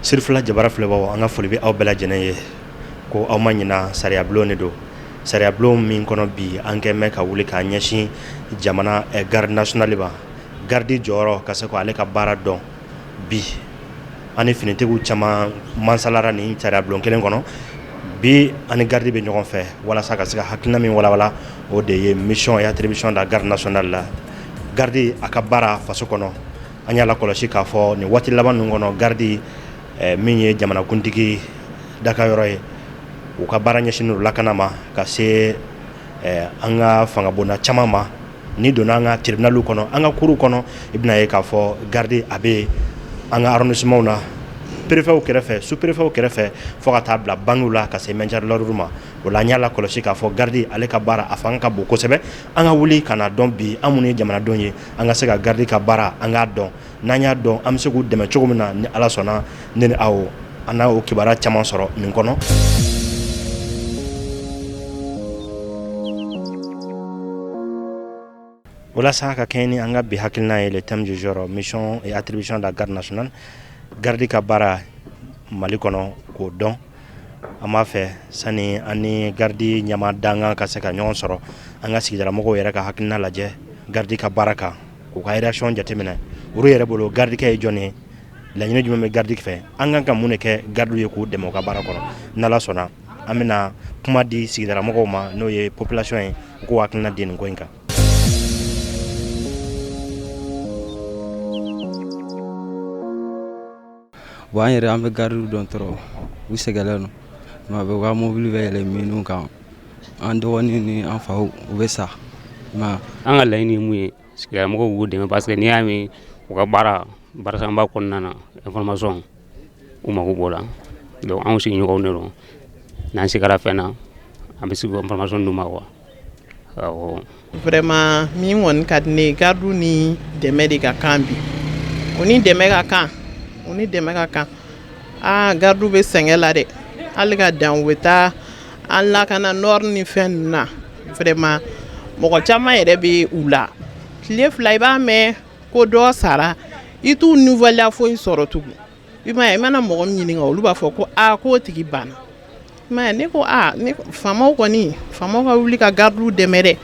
Sirifila jabara filɛbaw, an ka foli bɛ aw bɛɛ lajɛlen ye. Ko aw ma ɲina, sariyabulon de don, sariyabulon min kɔnɔ bi an kɛn bɛ ka wuli k'an ɲɛsin jamana garde nationale ma, garde jɔyɔrɔ, ka se k'ale ka baara dɔn. Bi an ni finitigiw caman masalara nin sariyabulon kelen kɔnɔ. Bi an ni garde bɛ ɲɔgɔn fɛ walasa ka se ka hakilina min walawala, o de ye mission et attribution de la garde nationale la, garde a ka baara faso kɔnɔ. An y'a lakɔlɔsi k'a fɔ nin waati laban ninnu kɔnɔ, garde min ye jamanakuntigi dakayɔrɔ ye, u ka baara ɲɛsinnen don lakana ma, ka se an ka fangabonda caman ma. Ni donna an ka tribunal kɔnɔ, an ka cour kɔnɔ, i bɛna ye k'a fɔ garde a bɛ yen. An ka arrondissement na, préfetw kɛrɛfɛ, sous-préfetw kɛrɛfɛ, fo ka taa bila banques la, ka se maintien de l'ordre ma. O la, an y'a lakɔlɔsi k'a fɔ garde ale ka baara, a fanga ka bon kosɛbɛ. An ka wuli ka na dɔn bi, an minnu ye jamanadenw ye, an ka se ka garde ka baara, an k'a dɔn. N'an y'a dɔn, an bɛ se k'u dɛmɛ cogo min na. Ni Ala sɔnna, ne ni aw, an n'a o kibaruya caman sɔrɔ nin kɔnɔ. Walasa ka kɛɲɛ ni an ka bi hakilina ye, le thème du jour, mission et attribution de la garde nationale, garde ka baara Mali kɔnɔ, k'o dɔn. An b'a fɛ, sani an ni garde ɲɛmaa dankan ka se ka ɲɔgɔn sɔrɔ, an ka sigidalamɔgɔw yɛrɛ ka hakilina lajɛ garde ka baara kan, k'u ka réaction jateminɛ. Olu yɛrɛ bolo, gardikɛ ye jɔn ye? Laɲini jumɛn bɛ garde fɛ? An kan ka mun de kɛ garde ye k'u dɛmɛ u ka baara kɔnɔ? N'Ala sɔnna, an bɛna kuma di sigidalamɔgɔw ma, n'o ye population ye, u k'u hakilina di nin ko in kan. Bon, an yɛrɛ, an bɛ garde dɔn trop. U sɛgɛnlen don tuma bɛɛ, u ka mobili bɛ yɛlɛ minnu kan, an dɔgɔnin ni an faw, u bɛ sa. An ka laɲini ye mun ye? Sigidalamɔgɔw b'u dɛmɛ, parce que n'i y'a mɛn, u ka baara barasanba kɔnɔna na, information, u mago b'o la. Donc anw sigiɲɔgɔnw de don. N'an sigara fɛn na, an bɛ se k'o information d'u ma quoi, awɔ. Vraiment, min kɔni ka di ne ye, garde ni dɛmɛ de ka kan bi. U ni dɛmɛ ka kan, u ni dɛmɛ ka kan. Aa, garde bɛ sɛgɛn la dɛ. Hali ka dan u bɛ taa an lakana nord ni fɛn ninnu na. Vraiment, mɔgɔ caman yɛrɛ bɛ u la. Tile 2, i b'a mɛn ko dɔ sara, i t'u nouvelle foyi sɔrɔ tugun. I m'a ye, i mana mɔgɔ min ɲininka, olu b'a fɔ ko aa, k'o tigi banna. I m'a ye, ne ko aa, ne faamaw kɔni, faamaw ka wuli ka gardiw dɛmɛ dɛ.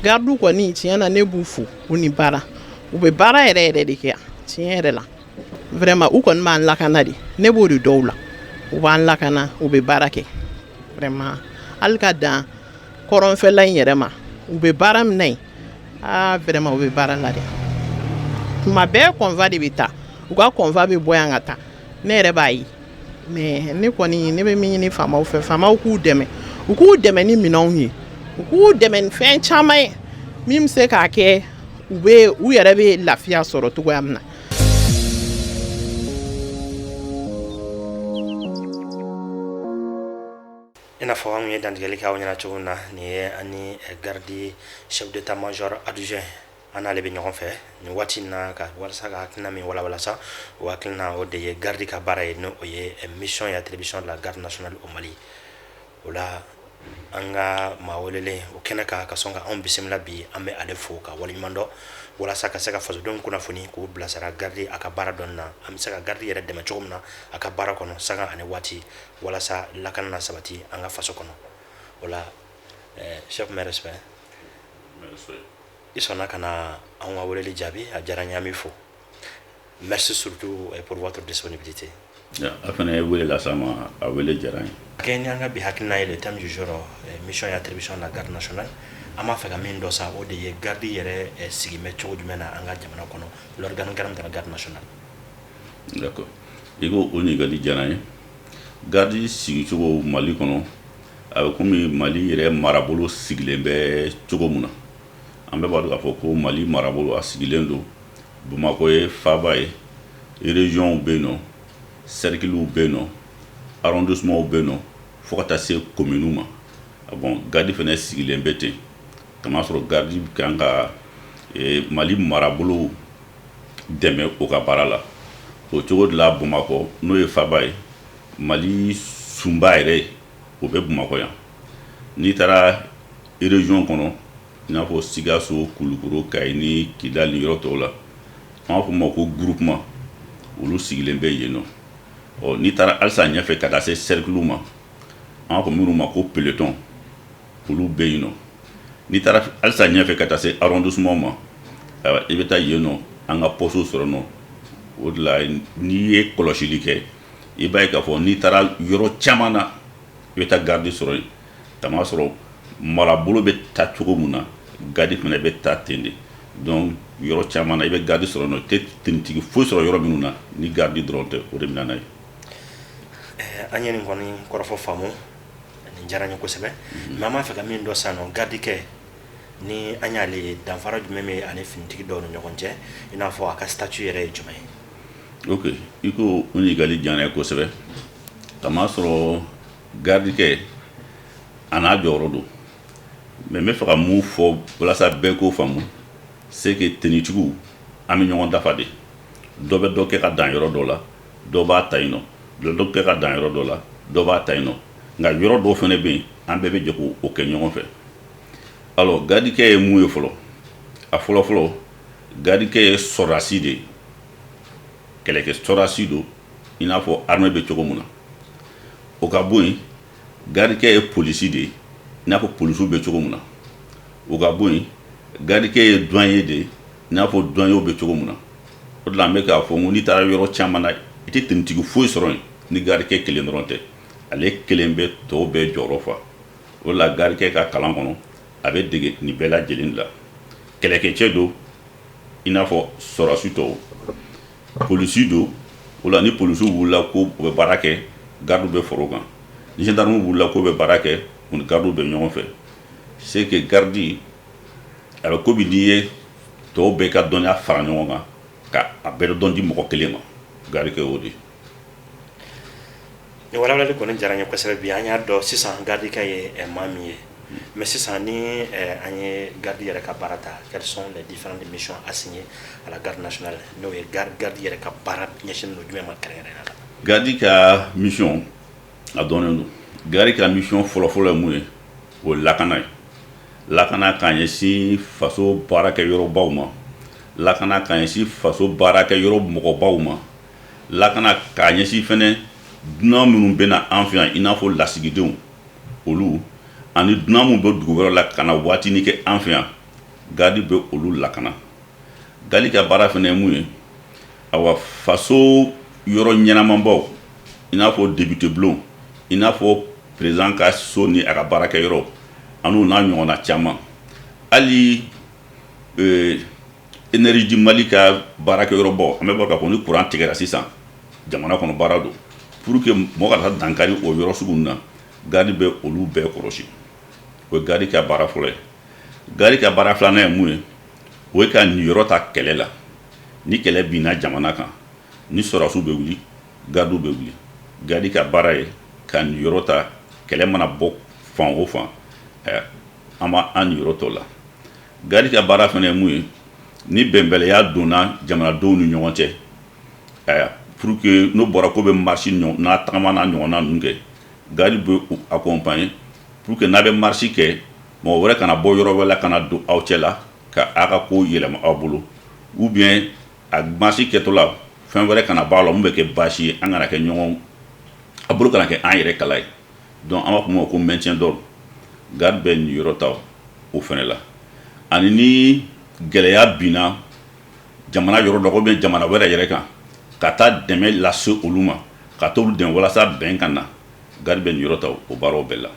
Gardiw kɔni, tiɲɛ na, ne b'u fo, u ni baara. U bɛ baara yɛrɛ yɛrɛ de kɛ yan, tiɲɛ yɛrɛ la. Vraiment, u kɔni b'an lakana de. Ne b'o de dɔw la, u b'an lakana, u bɛ baara kɛ vraiment. Hali ka dan kɔrɔnfɛla in yɛrɛ ma, u bɛ baara min na yen, aa, vraiment, u bɛ baara la dɛ. Tuma bɛɛ convoi de bɛ taa, u ka convoi bɛ bɔ yan ka taa, ne yɛrɛ b'a ye. Mais ne kɔni, ne bɛ min ɲini faamaw fɛ, faamaw k'u dɛmɛ, u k'u dɛmɛ ni minɛnw ye, u k'u dɛmɛ ni fɛn caman ye min bɛ se k'a kɛ u bɛ u yɛrɛ bɛ lafiya sɔrɔ cogoya min na. I n'a fɔ an ye dantigɛli kɛ aw ɲɛna cogo min na, nin ye an ni garde chef d'état major adjoint, an n'ale bɛ ɲɔgɔn fɛ nin waati in na, ka walasa ka hakilina min walawala sa, o hakilina, o de ye garde ka baara ye, n'o ye mission et attribution de la garde nationale au Mali. O la, an ka maa welelen o kɛnɛ kan ka sɔn ka anw bisimila bi, an bɛ ale fo ka waleɲuman dɔn, walasa ka se ka fasodenw kunnafoni, k'u bilasira garde a ka baara dɔn na, an bɛ se ka garde yɛrɛ dɛmɛ cogo min na a ka baara kɔnɔ, sanga ani waati, walasa lakana na sabati an ka faso kɔnɔ. O la, chef, mes respects. I sɔnna ka na an ka weleli jaabi, a diyara n ye, an b'i fo. Merci surtout pour votre disponibilité. A fana ye wele lase an ma, a wele diyara n ye. Kɛ ni an ka bi hakilina ye, le thème du jour, mission et attribution de la garde nationale. An b'a fɛ ka min dɔn sa, o de ye garde yɛrɛ sigi bɛ cogo jumɛn na an ka jamana kɔnɔ, l'organigramme de la garde nationale. D'accord, i ko o ɲininkali diyara n ye. Garde sigicogo Mali kɔnɔ, a bɛ komi Mali yɛrɛ marabolo sigilen bɛ cogo min na. An bɛɛ b'a dɔn k'a fɔ ko Mali marabolo, a sigilen don. Bamakɔ ye faaba ye, régions bɛ yen nɔ, cercles bɛ yen nɔ, arrondissements bɛ yen nɔ, fo ka taa se communes ma. Bon, garde fana sigilen bɛ ten, kamasɔrɔ garde kan ka Mali marabolo dɛmɛ o ka baara la. O cogo de la, Bamakɔ, n'o ye faaba ye, Mali sunba yɛrɛ ye, o bɛ Bamakɔ yan. N'i taara région kɔnɔ, i n'a fɔ Sikaso, Kulukoro, Kayi ni Kidali ni yɔrɔ tɔw la, an b'a fɔ o ma ko groupement, olu sigilen bɛ yen nɔ. Ɔ, n'i taara halisa ɲɛfɛ ka taa se cercle ma, an b'a fɔ minnu ma ko peloton, olu bɛ yen nɔ. N'i taara halisa ɲɛfɛ ka taa se arrondissement ma, i bɛ taa yen nɔ, an ka poste sɔrɔ nɔ. O de la, n'i ye kɔlɔsili kɛ, i b'a ye k'a fɔ n'i taara yɔrɔ caman na, i bɛ taa garde sɔrɔ yen. K'a sɔrɔ marabolo bɛ taa cogo min na, garde fana bɛ taa ten de. Donc yɔrɔ caman na, i bɛ garde sɔrɔ nɔ, i tɛ tenitigi foyi sɔrɔ yɔrɔ minnu na ni garde dɔrɔn tɛ. O de bɛ na n'a ye. An ye nin kɔni kɔrɔfɔ faamu, nin diyara n ye kosɛbɛ. Mais an b'a fɛ ka min dɔn sisan nɔ, garde kɛ ni an y'ale ye, danfara jumɛn bɛ ani finitigi dɔw ni ɲɔgɔn cɛ, i n'a fɔ a ka statut yɛrɛ ye jumɛn ye? Ok, i ko o ɲininkali diyara n ye kosɛbɛ. Kamasɔrɔ garde kɛ, a n'a jɔyɔrɔ don. Mais n bɛ fɛ ka mun fɔ walasa bɛɛ k'o faamu, c'est que tenitigiw, an bɛ ɲɔgɔn dafa de. Dɔ bɛ dɔ kɛ ka dan yɔrɔ dɔ la, dɔ b'a ta yen nɔ, dɔ dɔ kɛ ka dan yɔrɔ dɔ la, dɔ b'a ta yen nɔ. Nka yɔrɔ dɔw fana bɛ yen, an bɛɛ bɛ jɛ k'o kɛ ɲɔgɔn fɛ. Alors, gardikɛ ye mun ye fɔlɔ? A fɔlɔ fɔlɔ, gardikɛ ye sɔrɔdasi de ye, kɛlɛkɛ sɔrɔdasi don, i n'a fɔ armée bɛ cogo min na. O ka bɔ yen, gardikɛ ye polisi de ye, i n'a fɔ polisiw bɛ cogo min na. O ka bɔ yen, gardikɛ ye douanier de ye, i n'a fɔ douanier bɛ cogo min na. O de la, an bɛ k'a fɔ ko n'i taara yɔrɔ caman na, i tɛ tenitigi foyi sɔrɔ yen ni gardikɛ kelen dɔrɔn tɛ. Ale kelen bɛ tɔw bɛɛ jɔyɔrɔ fa. O de la, gardikɛ ka kalan kɔnɔ, a bɛ dege nin bɛɛ lajɛlen la. Kɛlɛkɛcɛ don i n'a fɔ sɔrɔdasi tɔw, polisi don. O la, ni polisiw wulila ko u bɛ baara kɛ, garde bɛ fara o kan. Ni gendarme wulila ko bɛ baara kɛ, u ni garde bɛ ɲɔgɔn fɛ. C'est que garde, a bɛ komi n'i ye tɔw bɛɛ ka dɔnniya fara ɲɔgɔn kan ka a bɛɛ dɔn di mɔgɔ kelen ma, garde kɛ o de. Nin walawalali kɔni diyara n ye kosɛbɛ. Bi an y'a dɔn sisan gardikɛ ye maa min ye. Mais sisan, ni an ye garde yɛrɛ ka baara ta, quelles sont les différentes missions assignées à la garde nationale? N'o ye garde yɛrɛ ka baara ɲɛsinnen don jumɛn ma kɛrɛnkɛrɛnnenya la? Garde ka mission, a dɔnnen don. Garde ka mission fɔlɔfɔlɔ ye mun ye? O ye lakana ye. Lakana k'a ɲɛsin faso baarakɛyɔrɔbaw ma, lakana k'a ɲɛsin faso baarakɛyɔrɔ mɔgɔbaw ma, lakana k'a ɲɛsin fɛnɛ dunan minnu bɛ na an fɛ yan, i n'a fɔ lasigidenw olu, ani dunan minnu bɛ dugu wɛrɛ la ka na waatinin kɛ an fɛ yan, garde bɛ olu lakana. Garde ka baara fɛnɛ ye mun ye? Awa, faso yɔrɔ ɲɛnamabaw, i n'a fɔ député bulon, i n'a fɔ président ka so ni a ka baarakɛyɔrɔ, an'u n'a ɲɔgɔnna caman, hali Énergie du Mali ka baarakɛyɔrɔbaw. An bɛ bɔ k'a fɔ ni courant tigɛra sisan jamana kɔnɔ, baara don pour que mɔgɔ kana taa dankari o yɔrɔ sugu ninnu na, garde bɛ olu bɛɛ kɔlɔsi. O ye garde ka baara fɔlɔ ye. Garde ka baara filanan ye mun ye? O ye ka niyɔrɔ ta kɛlɛ la. Ni kɛlɛ binna jamana kan, ni sɔrɔdasiw bɛ wuli, garde bɛ wuli. Garde ka baara ye ka niyɔrɔ ta. Kɛlɛ mana bɔ fan o fan, an b'an niyɔrɔ t'o la. Garde ka baara fana ye mun ye? Ni bɛnbaliya donna jamanadenw ni ɲɔgɔn cɛ, pour que n'o bɔra ko bɛ marche n'a tagama n'a ɲɔgɔnna ninnu kɛ, garde bɛ u accompagner pour que n'a bɛ marche kɛ, mɔgɔ wɛrɛ kana bɔ yɔrɔ wɛrɛ la ka na don aw cɛ la ka a ka ko yɛlɛma aw bolo, ou bien a marche kɛtɔ la, fɛn wɛrɛ kana bɔ a la mun bɛ kɛ baasi ye, an kana kɛ ɲɔgɔn a bolo, kana kɛ an yɛrɛ kala ye. Donc an b'a fɔ o ma ko maintien d'ordre. Garde bɛ niyɔrɔ ta o fɛnɛ la. Ani ni gɛlɛya binna jamana yɔrɔ dɔ ou bien jamana wɛrɛ yɛrɛ kan, ka taa dɛmɛ lase olu ma, ka t'olu dɛmɛ walasa bɛn ka na, garde bɛ niyɔrɔ ta o baaraw bɛɛ la.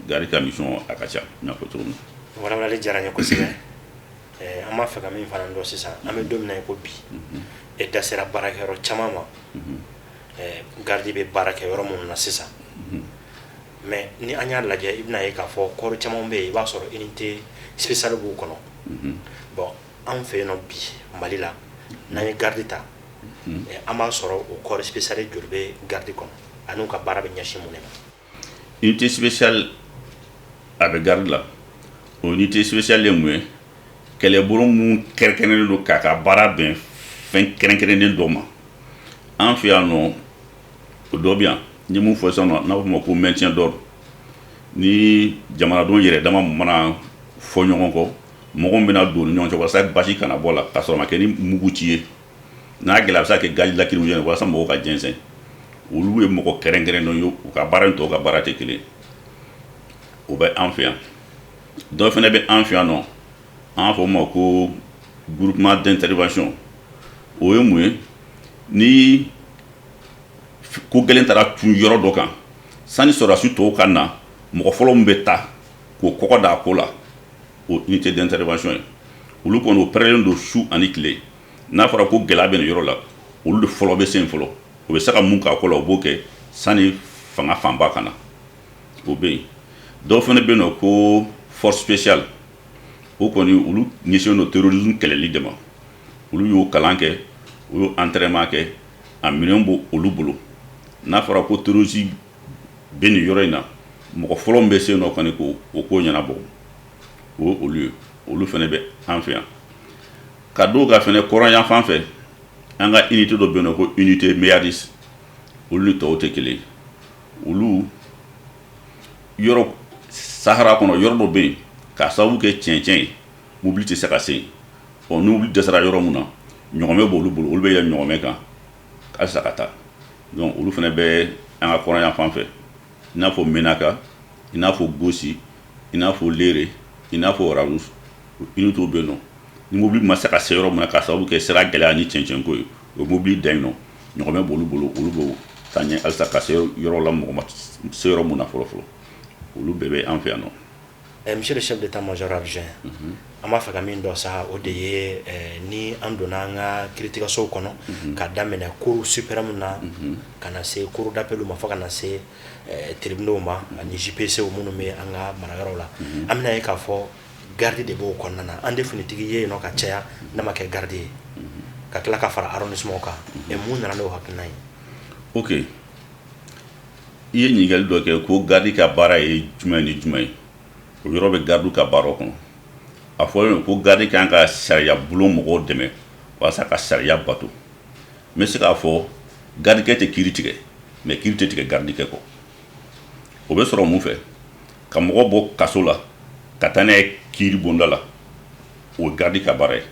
Garde ka mission, a ka ca, n y'a fɔ cogo min na. Walawalali diyara n ye kosɛbɛ. An b'a fɛ ka min fana dɔn sisan, an bɛ don min na i ko bi, e da sera baarakɛyɔrɔ caman ma, garde bɛ baara kɛ yɔrɔ minnu na sisan. Mais ni an y'a lajɛ, i bɛna ye k'a fɔ corps caman bɛ yen, i b'a sɔrɔ unité spéciale b'u kɔnɔ. Bon, anw fɛ yen nɔ bi Mali la, n'an ye garde ta, an b'a sɔrɔ o corps spécial joli bɛ garde kɔnɔ, ani ka baara bɛ ɲɛsin mun de ma? Unité spéciale, a bɛ garde la. O unité spéciale ye mun ye? Kɛlɛbolo mun kɛrɛnkɛrɛnnen don k'a ka baara bɛn fɛn kɛrɛnkɛrɛnnen dɔ ma. An fɛ yan nɔ, o dɔ bɛ yan n ye mun fɔ sisan nɔ, n'a bɛ f'o ma ko maintien d'ordre. Ni jamanadenw yɛrɛ dama mana fɔ ɲɔgɔn kɔ, mɔgɔ bɛna don ni ɲɔgɔn cɛ walasa basi kana bɔ la, k'a sɔrɔ a ma kɛ ni mugu ci ye, n'a gɛlɛya, a bɛ se ka kɛ gaz lacrymogène, walasa mɔgɔw ka jɛnsɛn. Olu ye mɔgɔ kɛrɛnkɛrɛnnenw ye, u ka baara ni tɔw ka baara tɛ kelen. O bɛ an fɛ yan. Dɔ fana bɛ an fɛ yan nɔ, an b'a fɔ o ma ko groupement d'intervention. O ye mun ye? Ni ko gɛlɛn taara cun yɔrɔ dɔ kan, sani sɔrɔdasi tɔw ka na, mɔgɔ fɔlɔ min bɛ taa k'o kɔgɔ da a ko la, o unité d'intervention ye. Olu kɔni, o pɛrɛlen don su ani tile. N'a fɔra ko gɛlɛya bɛ nin yɔrɔ la, olu de fɔlɔ bɛ se yen fɔlɔ. O bɛ se ka mun k'a ko la, o b'o kɛ sani fanga fanba ka na. O bɛ yen. Dɔw fana bɛ yen nɔ ko force spéciale. O kɔni, olu ɲɛsinnen don terrorisme kɛlɛli de ma. Olu y'o kalan kɛ, u y'o entraînement kɛ, a minɛn b'o olu bolo. N'a fɔra ko terrorisme bɛ nin yɔrɔ in na, mɔgɔ fɔlɔ min bɛ se yen nɔ kɔni k'o o ko ɲɛnabɔ, o olu ye. Olu fana bɛ an fɛ yan. Ka dɔw ka fana kɔrɔn yan fan fɛ, an ka unité dɔ bɛ yen nɔ ko unité MEADIS. Olu ni tɔw tɛ kelen ye. Olu yɔrɔ Sahara kɔnɔ, yɔrɔ dɔ bɛ yen, k'a sababu kɛ cɛncɛn ye, mobili tɛ se ka se yen. Ɔ, ni mobili dɛsɛra yɔrɔ min na, ɲɔgɔmɛ b'olu bolo, olu bɛ yɛlɛ ɲɔgɔmɛ kan halisa ka taa. Donc olu fana bɛ an ka kɔrɔn yan fan fɛ, i n'a fɔ Menaka, i n'a fɔ Gosi, i n'a fɔ Lere, i n'a fɔ Rharous. Unité bɛ yen nɔ, ni mobili ma se ka se yɔrɔ min na k'a sababu kɛ sira gɛlɛya ni cɛncɛnko ye, o ye mobili da yen nɔ, ɲɔgɔmɛ b'olu bolo, olu b'o taa ɲɛ halisa ka se yɔrɔ la mɔgɔ ma se yɔrɔ min na fɔlɔ fɔlɔ. Olu bɛɛ bɛ an fɛ yan nɔ. Monsieur le chef d'état-major adjoint, an b'a fɛ ka min dɔn sa, o de ye ni an donna an ka kiiritigɛsow kɔnɔ, ka daminɛ cour suprême na ka na se cour d'appel ma, fo ka na se tribunaux ma ani JPC minnu bɛ an ka marayɔrɔw la, an bɛna ye k'a fɔ garde de b'o kɔnɔna na. An tɛ finitigi ye yen nɔ ka caya n'a ma kɛ garde ye, ka tila ka fara arrondissement kan. Mun nana n'o hakilina ye? Ok, i ye ɲininkali dɔ kɛ ko garde ka baara ye jumɛn ni jumɛn ye. O yɔrɔ bɛ garde ka baara kɔnɔ. A fɔlen ko garde kan ka sariya bulon mɔgɔw dɛmɛ walasa ka sariya bato. N bɛ se k'a fɔ gardikɛ tɛ kiiri tigɛ, mais kiiri tɛ tigɛ gardikɛ kɔ. O bɛ sɔrɔ mun fɛ? Ka mɔgɔ bɔ kaso la ka taa n'a ye kiiri bonda la, o ye garde ka baara ye.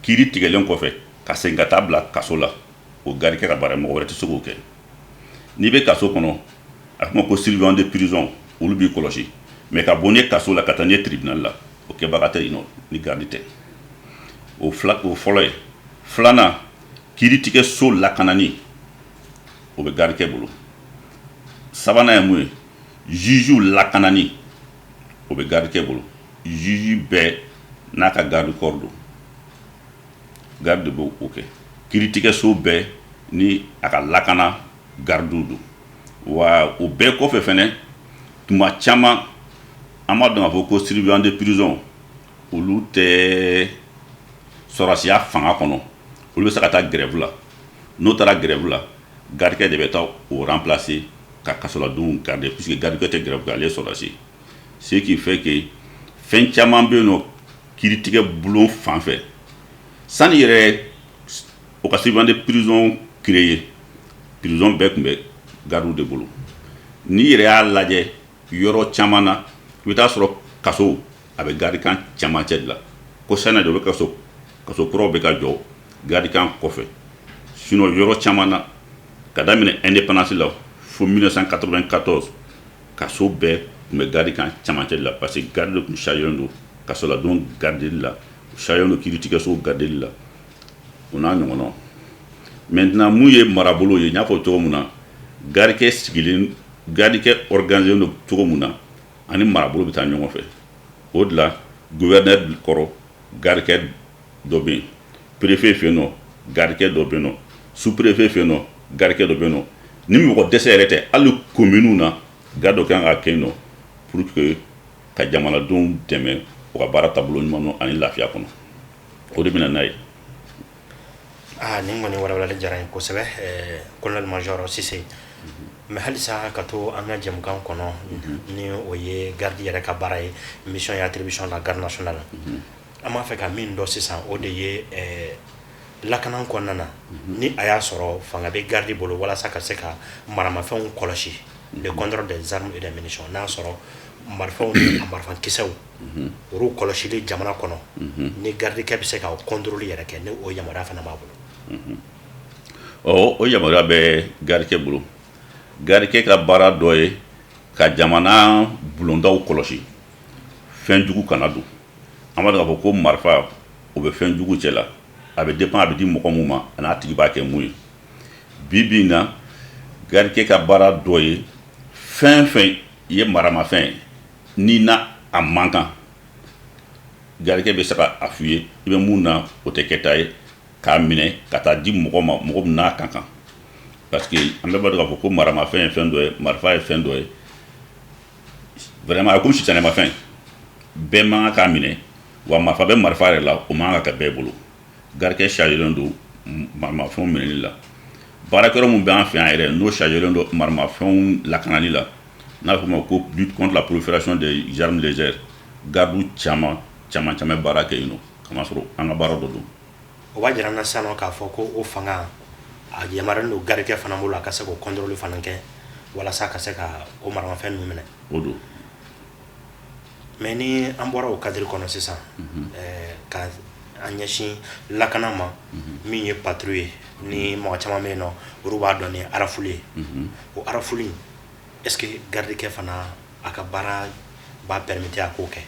Kiiri tigɛlen kɔfɛ, ka segin ka taa bila kaso la, o gardikɛ ka baara ye, mɔgɔ wɛrɛ tɛ se k'o kɛ. N'i bɛ kaso kɔnɔ, a fɔ ma ko surveillant de prison, olu b'i kɔlɔsi. Mais ka bɔ ne kaso la ka taa ne tribunal la, o kɛbaga tɛ yen nɔ ni garde tɛ. O fila, o fɔlɔ ye. Filanan, kiiritigɛ so lakanani, o bɛ gardikɛ bolo. Sabanan ye mun ye? Juge lakanani, o bɛ gardikɛ bolo. Juge bɛɛ n'a ka garde corps don, garde de b'o kɛ. Kiiritigɛso bɛɛ ni a ka lakana garde don. Wa o bɛɛ kɔfɛ fɛnɛ, tuma caman an b'a dɔn k'a fɔ ko surveillant de prison, olu tɛ sɔrɔdasiya fanga kɔnɔ, olu bɛ se ka taa grève la. N'o taara grève la, gardikɛ de bɛ taa o remplacer ka kasoladenw garder, puisque gardikɛ tɛ grève kɛ, ale ye sɔrɔdasi. Ce qui fait que fɛn caman bɛ yen nɔ kiiritigɛ bulon fan fɛ, sani yɛrɛ o ka surveillant de prison créer, prison bɛɛ tun bɛ gardiw de bolo. N'i yɛrɛ y'a lajɛ yɔrɔ caman na, i bɛ taa sɔrɔ kaso a bɛ garde camp camancɛ de la. Ko sani de bɛ kaso kuraw bɛ ka jɔ garde camp kɔfɛ. Sinon yɔrɔ caman na, ka daminɛ indépendance la fo 1994, kaso bɛɛ tun bɛ garde camp camancɛ de la, parce que garde de tun chargé don kasoladenw gardeli la, chargé don kiiritigɛso gardeli la, o n'a ɲɔgɔnnaw. Maintenant, mun ye marabolo ye? N y'a fɔ cogo min na, gardikɛ sigilen, gardikɛ organisé don cogo min na, ani marabolo bɛ taa ɲɔgɔn fɛ. O de la gouverneur kɔrɔ, gardikɛ dɔ bɛ yen, préfet fɛ yen nɔ, gardikɛ dɔ bɛ yen nɔ, sous préfet fɛ yen nɔ, gardikɛ dɔ bɛ yen nɔ. Ni mɔgɔ dɛsɛ yɛrɛ tɛ, hali communes na, garde dɔ kan ka kɛ yen nɔ pour que ka jamanadenw dɛmɛ u ka baara taabolo ɲuman na ani lafiya kɔnɔ. O de bɛ na n'a ye. Aa, nin kɔni walawalali diyara n ye kosɛbɛ, colonel major Sise. Mais halisa ka to an ka jɛmukan kɔnɔ, ni o ye garde yɛrɛ ka baara ye, mission et attribution la garde nationale, an b'a fɛ ka min dɔn sisan, o de ye lakana kɔnɔna na, ni a y'a sɔrɔ fanga bɛ garde bolo walasa ka se ka maramafɛnw kɔlɔsi, le contrôle des armes et des munitions, n'a sɔrɔ marifaw ni a marifakisɛw, olu kɔlɔsili jamana kɔnɔ, ni gardikɛ bɛ se ka o contrôle yɛrɛ kɛ, ni o yamaruya fana b'a bolo. Ɔ, o yamaruya bɛ gardikɛ bolo. Garidikɛ ka baara dɔ ye ka jamana bulondaw kɔlɔsi, fɛn jugu kana don. An b'a dɔn k'a fɔ ko marifa, o bɛ fɛn jugu cɛ la. A bɛ dépend a bɛ di mɔgɔ mun ma, a n'a tigi b'a kɛ mun ye. Bi bi in na, garidikɛ ka baara dɔ ye, fɛn fɛn ye maramafɛn ye, ni na a man kan, garidikɛ bɛ se ka a f'i ye i bɛ mun na, o tɛ kɛta ye, k'a minɛ ka taa di mɔgɔ ma, mɔgɔ min n'a ka kan, parce que an bɛɛ b'a dɔn k'a fɔ ko maramafɛn ye fɛn dɔ ye, marifa ye fɛn dɔ ye vraiment, a komi sitanɛmafɛn, bɛɛ man kan k'a minɛ. Wa marifa bɛ marifa yɛrɛ la, o man kan ka kɛ bɛɛ bolo. Garidikɛ chargélen don maramafɛnw minɛli la. Baarakɛyɔrɔ min bɛ an fɛ yan yɛrɛ, n'o chargélen don maramafɛnw lakanali la, n'a bɛ f'o ma ko lutte contre la prolifération des armes légères, gardiw caman caman caman bɛ baara kɛ yen nɔ, kamasɔrɔ an ka baara dɔ don. O b'a jira an na sisan nɔ k'a fɔ ko o fanga a yamaruyalen don garidikɛ fana bolo, a ka se k'o contrôle fana kɛ walasa ka se ka o maramafɛn ninnu minɛ. O don. Mais ni an bɔra o cadre kɔnɔ sisan, ka an ɲɛsin lakana ma, min ye patrouille ye, ni mɔgɔ caman bɛ yen nɔ, olu b'a dɔn ni rafle ye. O rafle in, est ce que garidikɛ fana a ka baara b'a permettre a k'o kɛ,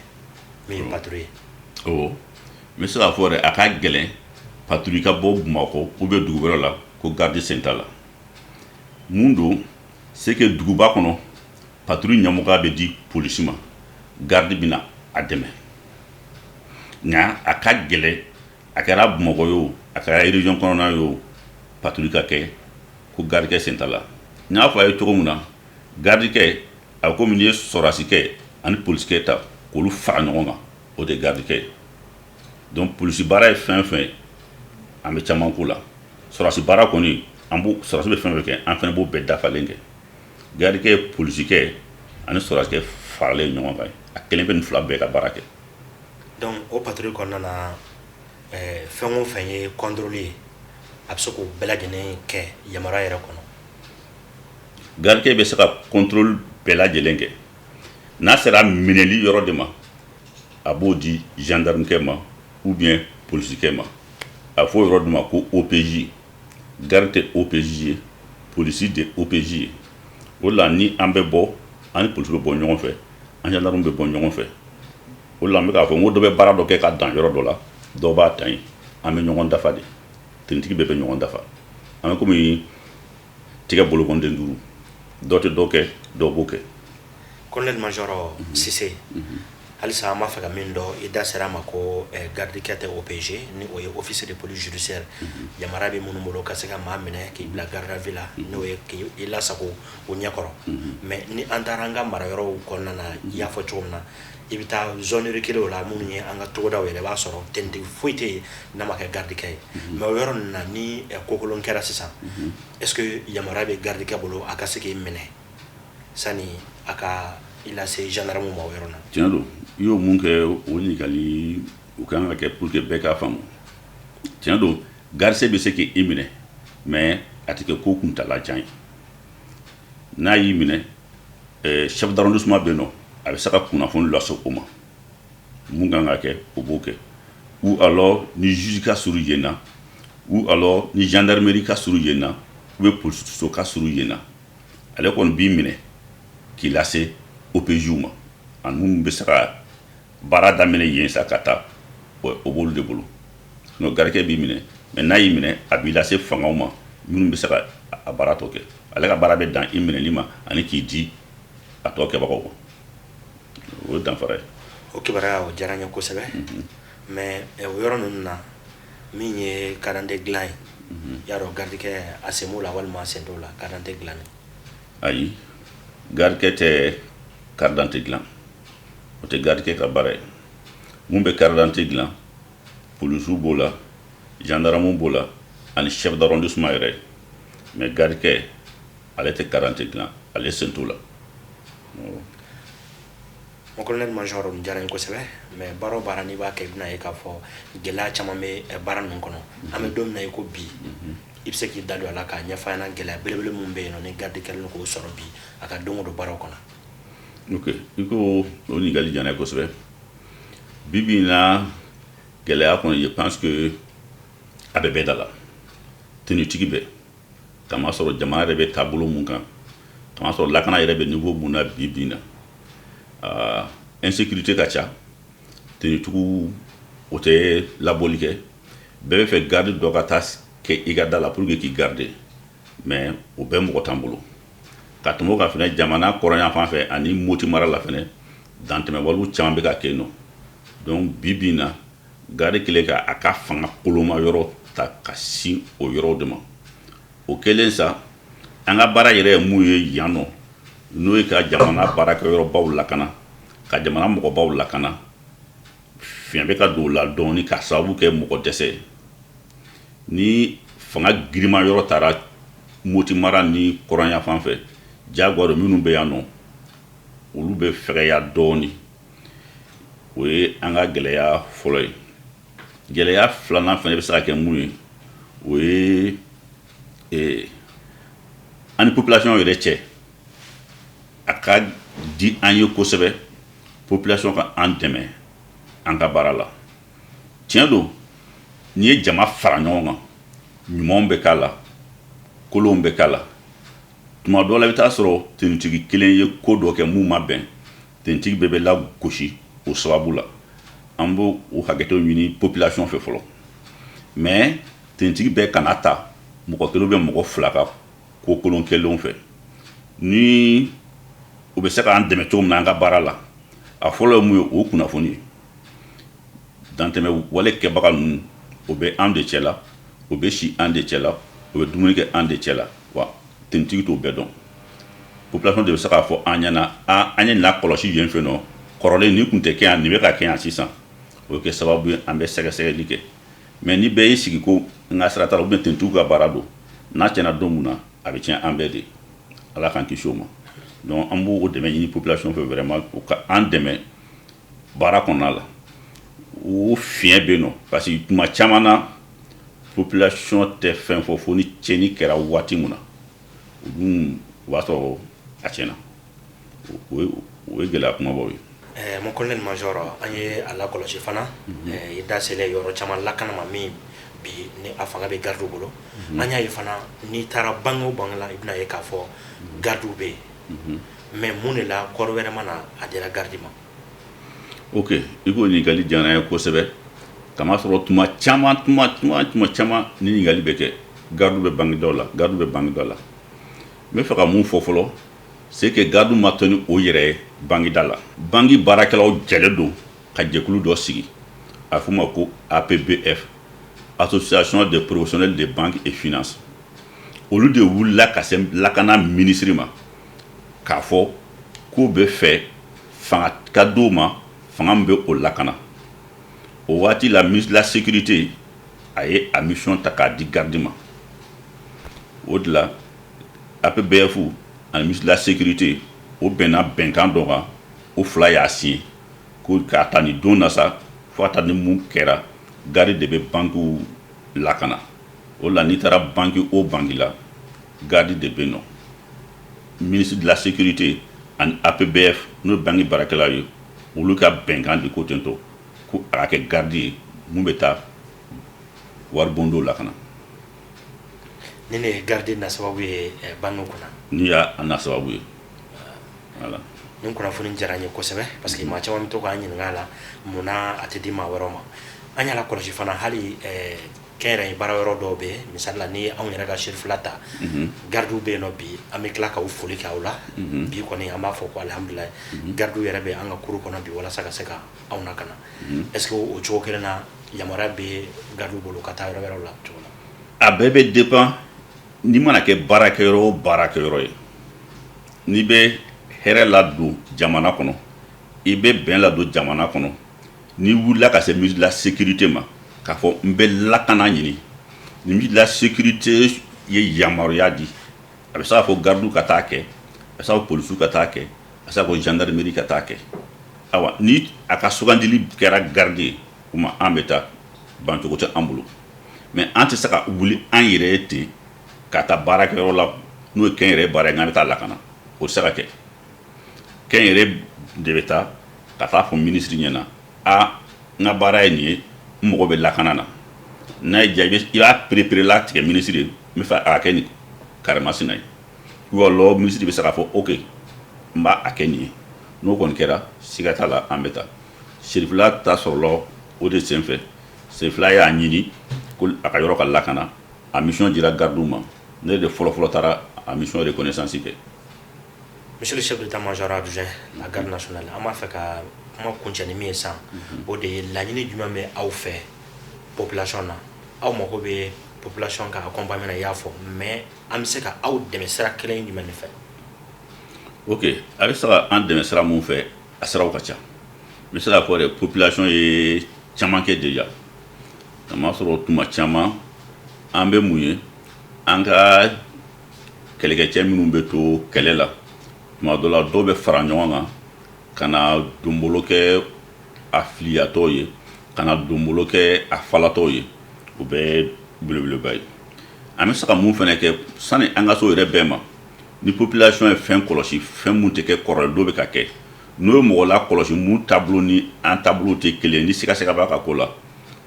min ye patrouille ye? Awɔ, n bɛ se k'a fɔ yɛrɛ, a ka gɛlɛn patrouille ka bɔ Bamakɔ ou bien dugu wɛrɛ la ko garde sen t'a la. Mun don? C'est que duguba kɔnɔ, patrouille ɲɛmɔgɔya bɛ di polisi ma, garde bɛna a dɛmɛ. Nka a ka gɛlɛn, a kɛra Bamakɔ ye o, a kɛra région kɔnɔna ye o, patrouille ka kɛ ko gardikɛ sen t'a la. N y'a fɔ a ye cogo min na, gardikɛ a bɛ komi n'i ye sɔrɔdasikɛ ani polisikɛ ta k'olu fara ɲɔgɔn kan, o de ye gardikɛ ye. Donc polisi baara ye fɛn fɛn ye, an bɛ caman k'o la. Sɔrɔdasi baara kɔni, an b'o, sɔrɔdasi bɛ fɛn fɛn kɛ, an fana b'o bɛɛ dafalen kɛ. Gardikɛ ye polisikɛ ani sɔrɔdasikɛ faralen ɲɔgɔn kan, a kelen bɛ nin fila bɛɛ ka baara kɛ. Donc o patrouille kɔnɔna na, fɛn o fɛn ye contrôle ye, a bɛ se k'o bɛɛ lajɛlen kɛ yamaruya yɛrɛ kɔnɔ? Gardikɛ bɛ se ka contrôle bɛɛ lajɛlen kɛ. N'a sera minɛli yɔrɔ de ma, a b'o di gendarmekɛ ma ou bien polisikɛ ma. A fɔ o yɔrɔ de ma ko OPJ. Garde tɛ OPJ ye, polisi de OPJ ye. O la, ni an bɛ bɔ, an ni polisi bɛ bɔ ɲɔgɔn fɛ, an gendarme bɛ bɔ ɲɔgɔn fɛ. O la, an bɛ k'a fɔ n ko dɔ bɛ baara dɔ kɛ ka dan yɔrɔ dɔ la, dɔw b'a ta yen. An bɛ ɲɔgɔn dafa de, tenitigi bɛɛ bɛ ɲɔgɔn dafa. An bɛ komi tigɛ bolokɔnden duuru, dɔ tɛ dɔ kɛ, dɔw b'o kɛ. Colonel major Sise, halisa an b'a fɛ ka min dɔn, i da sera a ma ko gardikɛ tɛ OPG, ni o ye officier de police judiciaire, yamaruya bɛ minnu bolo ka se ka maa minɛ k'i bila garde à vue la, n'o ye k'i lasago o ɲɛkɔrɔ. Mais ni an taara an ka marayɔrɔw kɔnɔna na, i y'a fɔ cogo min na, i bɛ taa zone reculée la, minnu ye an ka togodaw yɛrɛ, i b'a sɔrɔ tenitigi foyi tɛ yen n'a ma kɛ gardikɛ ye. Mais o yɔrɔ ninnu na, ni kokolon kɛra sisan, est ce que yamaruya bɛ gardikɛ bolo a ka se k'i minɛ sani a ka i lase gendarme ma o yɔrɔ la? Tiɲɛ don, i y'o mun kɛ, o ɲininkali o kan ka kɛ pour que bɛɛ k'a faamu. Tiɲɛ don, gardikɛ bɛ se k'i minɛ, mais a tɛ kɛ ko kuntalajan ye. N'a y'i minɛ, chef d'arrondissement bɛ yen nɔ, a bɛ se ka kunnafoni lase o ma, mun kan ka kɛ, o b'o kɛ. Ou alors ni juge ka surun yen na, ou alors ni gendarmerie ka surun yen na, ou bien polisiso ka surun yen na, ale kɔni b'i minɛ k'i lase OPJ ma, ani mun bɛ se ka baara daminɛ yen sa ka taa, o b'olu de bolo. Sinon gardikɛ b'i minɛ, mais n'a y'i minɛ, a b'i lase fangaw ma minnu bɛ se ka a baara tɔ kɛ. Ale ka baara bɛ dan i minɛli ma ani k'i di a tɔ kɛbagaw ma. O ye danfara ye. O kibaruya o diyara n ye kosɛbɛ. Mais o yɔrɔ ninnu na, min ye carte d'identité dilan ye, y'a dɔn gardikɛ a sen b'o la walima a sen t'o la, carte d'identité dilanni? Ayi, gardikɛ tɛ carte d'identité dilan, o tɛ gardikɛ ka baara ye. Mun bɛ carte d'identité dilan, polisiw b'o la, gendarme b'o la, ani chef d'arrondissement yɛrɛ. Mais gardikɛ, ale tɛ carte d'identité dilan, ale sen t'o la. Mon colonel major, nin diyara n ye kosɛbɛ. Mais baara o baara n'i b'a kɛ, i bɛna ye k'a fɔ gɛlɛya caman bɛ baara ninnu kɔnɔ. An bɛ don min na i ko bi, i bɛ se k'i da don a la k'a ɲɛfɔ an ɲɛna, gɛlɛya belebele mun bɛ yen nɔ ni garde kɛlen k'o sɔrɔ bi a ka don o don baaraw kɔnɔ? Ok, i ko o ɲininkali diyara n ye kosɛbɛ. Bi bi in na, gɛlɛya kɔni, je pense que a bɛ bɛɛ da la, tenitigi bɛɛ, kamasɔrɔ jamana yɛrɛ bɛ taabolo mun kan. Kamasɔrɔ lakana yɛrɛ bɛ niveau mun na bi bi in na, insécurité ka ca, tenitigiw o tɛ labɔli kɛ. Bɛɛ bɛ fɛ garde dɔ ka taa kɛ i ka da la pour que k'i garder, mais o bɛɛ mɔgɔ t'an bolo. Ka tɛmɛ o kan fɛnɛ, jamana kɔrɔnya fan fɛ ani Moti mara la fɛnɛ, dantɛmɛwalew caman bɛ ka kɛ yen nɔ. Donc bi bi in na, garde kɛlen ka a ka fanga koloma yɔrɔ ta ka sin o yɔrɔw de ma. O kɛlen sa, an ka baara yɛrɛ ye mun ye yan nɔ, n'o ye ka jamana baarakɛyɔrɔbaw lakana, ka jamana mɔgɔbaw lakana, fiɲɛ bɛ ka don o la dɔɔni ka sababu kɛ mɔgɔ dɛsɛ ye. Ni fanga girinma yɔrɔ taara Moti mara ni kɔrɔnya fan fɛ, jagoya don, minnu bɛ yan nɔ, olu bɛ fɛgɛya dɔɔni. O ye an ka gɛlɛya fɔlɔ ye. Gɛlɛya filanan fana bɛ se ka kɛ mun ye? O ye an ni population yɛrɛ cɛ. A ka di an ye kosɛbɛ population ka an dɛmɛ an ka baara la. Tiɲɛ don, n'i ye jama fara ɲɔgɔn kan, ɲumanw bɛ k'a la, kolonw bɛ k'a la. Tuma dɔ la, i bɛ taa sɔrɔ tenitigi kelen ye ko dɔ kɛ mun ma bɛn, tenitigi bɛɛ bɛ lagosi o sababu la. An b'o o hakɛto ɲini population fɛ fɔlɔ, mais tenitigi bɛɛ kana ta mɔgɔ kelen bɛ mɔgɔ fila ka ko kolon kɛlenw fɛ. Ni u bɛ se k'an dɛmɛ cogo min na an ka baara la, a fɔlɔ ye mun ye? O kunnafoni ye. Dantɛmɛ wale kɛbaga ninnu, o bɛ an de cɛ la, o bɛ si an de cɛ la, o bɛ dumuni kɛ an de cɛ la, wa tenitigi t'o bɛɛ dɔn. Population de bɛ se k'a fɔ an ɲɛna: a an ye nin lakɔlɔsi yen fɛ nɔ, kɔrɔlen nin tun tɛ kɛ yan, nin bɛ ka kɛ yan sisan. O bɛ kɛ sababu ye an bɛ sɛgɛsɛgɛli kɛ. Mais ni bɛɛ y'i sigi ko n ka sira t'a la, ou bien tenitigiw ka baara don, n'a tiɲɛna don min na, a bɛ tiɲɛ an bɛɛ de. Ala k'an kisi o ma. Donc an b'o dɛmɛ ɲini population fɛ vraiment, u ka an dɛmɛ baara kɔnɔna la. O fiɲɛ bɛ yen nɔ, parce que tuma caman na, population tɛ fɛn fɔ fo ni tiɲɛni kɛra waati min na. O dun, o b'a sɔrɔ a tiɲɛna. O ye gɛlɛya kumabaw ye. Mon colonel major, an ye a lakɔlɔsi fana, i da selen yɔrɔ caman lakana ma min bi ni a fanga bɛ gardiw bolo. An y'a ye fana, n'i taara banque o banque la, i bɛna ye k'a fɔ gardiw bɛ yen. Mais mun de la corps wɛrɛ ma na a dira garde ma? Ok, i k'o ɲininkali diyara n ye kosɛbɛ, kamasɔrɔ tuma caman, tuma tuma tuma caman, ni ɲininkali bɛ kɛ: garde bɛ banque daw la, garde bɛ banque da la. N bɛ fɛ ka mun fɔ fɔlɔ? C'est que garde ma to ni o yɛrɛ ye banque da la. Banque baarakɛlaw jɛlen don ka jɛkulu dɔ sigi, a f'o ma ko APBF, Association des professionnels de banque et finance. Olu de wulila ka se lakana minisiri ma k'a fɔ k'u bɛ fɛ fanga ka d'o ma, fanga min bɛ o lakana. O waati la, ministre de la Sécurité a ye a mission ta k'a di garde ma. O de la, APBF ani ministre de la Sécurité, o bɛnna bɛnkan dɔ kan. O fila y'a signé ko k'a ta nin don na sa, fo ka taa ni mun kɛra, garde de bɛ banques lakana. O la, n'i taara banque o banque la, garde de bɛ yen nɔ. Ministre de la Sécurité ani APBF, n'o ye banque baarakɛlaw ye, olu ka bɛnkan de ko ten tɔ ko a ka kɛ garde ye mun bɛ taa waribondon lakana. Ni ne ye garde na sababu ye banque kunna. N'i y'a na sababu ye, voilà. Nin kunnafoni diyara n ye kosɛbɛ, parce que maa caman bɛ to k'an ɲininka a la, munna a tɛ di maa wɛrɛw ma. An y'a lakɔlɔsi fana, hali kɛnyɛrɛye baara yɔrɔ dɔw bɛ yen, misali la, ni anw yɛrɛ ka sirifila ta, gardiw bɛ yen nɔ bi. An bɛ tila k'aw foli kɛ aw la. Bi kɔni, an b'a fɔ ko alihamudulilayi, gardiw yɛrɛ bɛ an ka kuru kɔnɔ bi walasa ka se ka anw lakana. Est ce que o cogo kelen na, yamaruya bɛ gardiw bolo ka taa yɔrɔ wɛrɛw la cogo la? A bɛɛ bɛ dépend. N'i mana kɛ baarakɛyɔrɔ o baarakɛyɔrɔ ye, n'i bɛ hɛrɛ ladon jamana kɔnɔ, i bɛ bɛn ladon jamana kɔnɔ, n'i wulila ka se ministre de la Sécurité ma k'a fɔ n bɛ lakana ɲini, ni ministre de la Sécurité ye yamaruya di, a bɛ se k'a fɔ gardiw ka taa kɛ, a bɛ se k'a fɔ polisiw ka taa kɛ, a bɛ se k'a fɔ gendarmerie ka taa kɛ. Awa, ni a ka sugandili kɛra garde ye, o ma an bɛ taa, bancogo tɛ an bolo. Mais an tɛ se ka wuli an yɛrɛ ye ten ka taa baarakɛyɔrɔ la, n'o ye kɛnyɛrɛye baara ye, n'an bɛ taa lakana, o tɛ se ka kɛ. Kɛnyɛrɛ de bɛ taa ka taa fɔ minisiri ɲɛna: a n ka baara ye nin ye, n mago bɛ lakana na. N'a ye diya, i b'a perepere latigɛ minisiri ye, n bɛ fɛ a ka kɛ nin karimasina ye, Wala minisiri bɛ se k'a fɔ ok, n b'a a kɛ nin ye. N'o kɔni kɛra, siga t'a la, an bɛ taa. Serifila ta sɔrɔla o de senfɛ. Serifila y'a ɲini ko a ka yɔrɔ ka lakana. A mission dira gardiw ma. Ne de fɔlɔfɔlɔ taara a mission reconnaissance kɛ. Monsieur le chef d'état-major adjoint la garde nationale, an b'a fɛ ka kuma kuncɛ ni min ye sisan, o de ye laɲini jumɛn bɛ aw fɛ population na? Aw mago bɛ population ka accompagnement na, i y'a fɔ, mais an bɛ se ka aw dɛmɛ sira kelen jumɛn de fɛ? Ok, a bɛ se ka an dɛmɛ sira mun fɛ, a siraw ka ca. N bɛ se k'a fɔ de, population ye caman kɛ déjà. Kamasɔrɔ tuma caman an bɛ mun ye, an ka kɛlɛkɛcɛ minnu bɛ to kɛlɛ la, tuma dɔ la dɔw bɛ fara ɲɔgɔn kan ka na donbolo kɛ a filiyatɔ ye, ka na donbolo kɛ a falatɔ ye. O bɛ belebeleba ye. An bɛ se ka mun fana kɛ sani an ka so yɛrɛ bɛɛ ma? Ni population ye fɛn kɔlɔsi, fɛn mun tɛ kɛ kɔrɔlen, dɔ bɛ ka kɛ, n'o ye mɔgɔ la kɔlɔsi mun taabolo ni an taabolo tɛ kelen, ni sigasɛgɛ b'a ka ko la,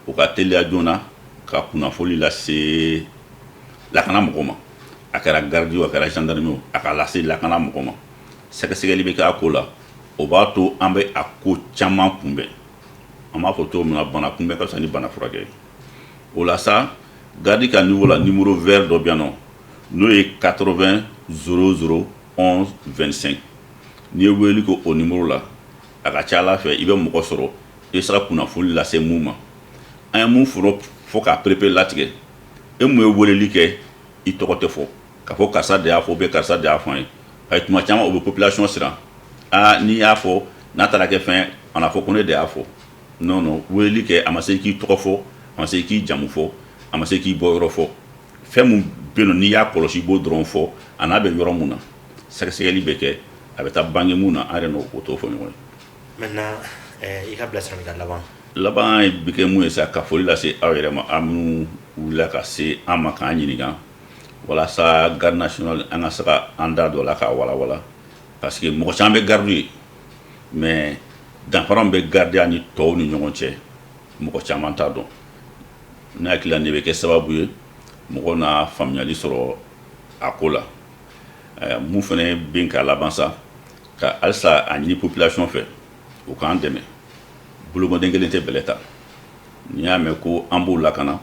o ka teliya joona ka kunnafoni lase lakana mɔgɔ ma. A kɛra garde, a kɛra gendarme, a ka lase lakana mɔgɔ ma. Sɛgɛsɛgɛli bɛ kɛ a ko la. O b'a to an bɛ a ko caman kunbɛn. An b'a fɔ cogo min na, bana kunbɛn ka fisa ni bana furakɛ ye. O la sa, garde ka niveau la, numéro vert dɔ bɛ yan nɔ, n'o ye 80 00 11 25. N'i ye weleli kɛ o numéro la, a ka ca Ala fɛ, i bɛ mɔgɔ sɔrɔ i bɛ se ka kunnafoni lase mun ma. An ye mun fɔlɔ fɔ k'a perepere latigɛ, e mun ye weleli kɛ, i tɔgɔ tɛ fɔ k'a fɔ karisa de y'a fɔ bɛ, karisa de y'a fɔ an ye. Ayi, tuma caman o bɛ population siran. Aa, n'i y'a fɔ, n'a taara kɛ fɛn, a n'a fɔ ko ne de y'a fɔ. Non, non, weleli kɛ, a ma se k'i tɔgɔ fɔ, a ma se k'i jamu fɔ, a ma se k'i bɔ yɔrɔ fɔ. Fɛn mun bɛ yen nɔ, n'i y'a kɔlɔsi, i b'o dɔrɔn fɔ, a n'a bɛ yɔrɔ mun na, sɛgɛsɛgɛli bɛ kɛ, a bɛ taa bange mun na, an yɛrɛ n'o o t'o fɔ ɲɔgɔn ye. Maintenant, i ka bilasiralikan laban. Laban bɛ kɛ mun ye sa? Ka foli lase aw yɛrɛ ma, aw minnu wulila ka se an ma k'an ɲininka walasa garde nationale, an ka se ka an da don a la k'a walawala, parce que mɔgɔ caman bɛ garde ye, mais danfara min bɛ garde ni tɔw ni ɲɔgɔn cɛ, mɔgɔ caman t'a dɔn. Ne hakili la, nin bɛ kɛ sababu ye mɔgɔw na faamuyali sɔrɔ a ko la. Mun fana bɛ k'a laban sa, ka halisa a ɲini population fɛ, u k'an dɛmɛ. Bolokɔnden kelen tɛ bɛlɛ ta. N'i y'a mɛn ko an b'u lakana,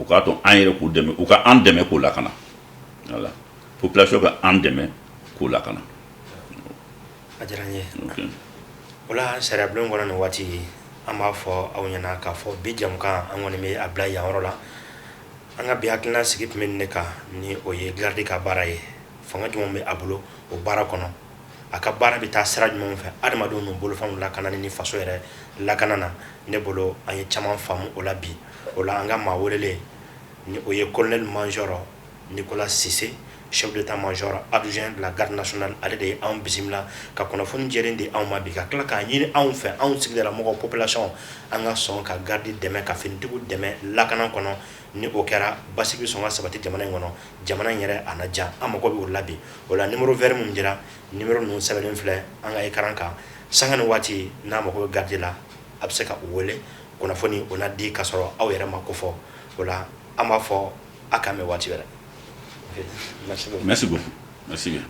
u k'a to an yɛrɛ k'u dɛmɛ, u ka an dɛmɛ k'u lakana. Voilà, population ka an dɛmɛ k'u lakana. A diyara n ye. O la, sariya bulon kɔnɔ nin waati, an b'a fɔ aw ɲɛna k'a fɔ bi jamukan, an kɔni bɛ a bila yan yɔrɔ la. An ka bi hakilina sigi tun bɛ nin de kan, ni o ye garde ka baara ye, fanga jumɛn bɛ a bolo o baara kɔnɔ, a ka baara bɛ taa sira jumɛn fɛ, adamadenw n'u bolofɛnw lakanani ni faso yɛrɛ lakana na. Ne bolo, an ye caman faamu o la bi. O la, an ka maa welelen, ni o ye colonel major Nicolas Cissé, chef d'état-major adjoint de la garde nationale, ale de ye anw bisimila ka kunnafoni jɛlen di anw ma bi, ka tila k'a ɲini anw fɛ, anw sigidala mɔgɔw, population, an ka sɔn ka garde dɛmɛ, ka finitigiw dɛmɛ lakana kɔnɔ. Ni o kɛra, basigi bɛ sɔn ka sabati jamana in kɔnɔ, jamana in yɛrɛ a na diya. An mago bɛ o la bi. O la, numéro vert min dira, numéro ninnu sɛbɛnnen filɛ an ka écran kan. Sanga ni waati n'a mago bɛ garde la, a bɛ se ka u wele, kunnafoni o na di ka sɔrɔ aw yɛrɛ ma ko fɔ. O la, an b'a fɔ a k'an mɛn waati wɛrɛ. Merci beaucoup. Merci beaucoup, merci bien.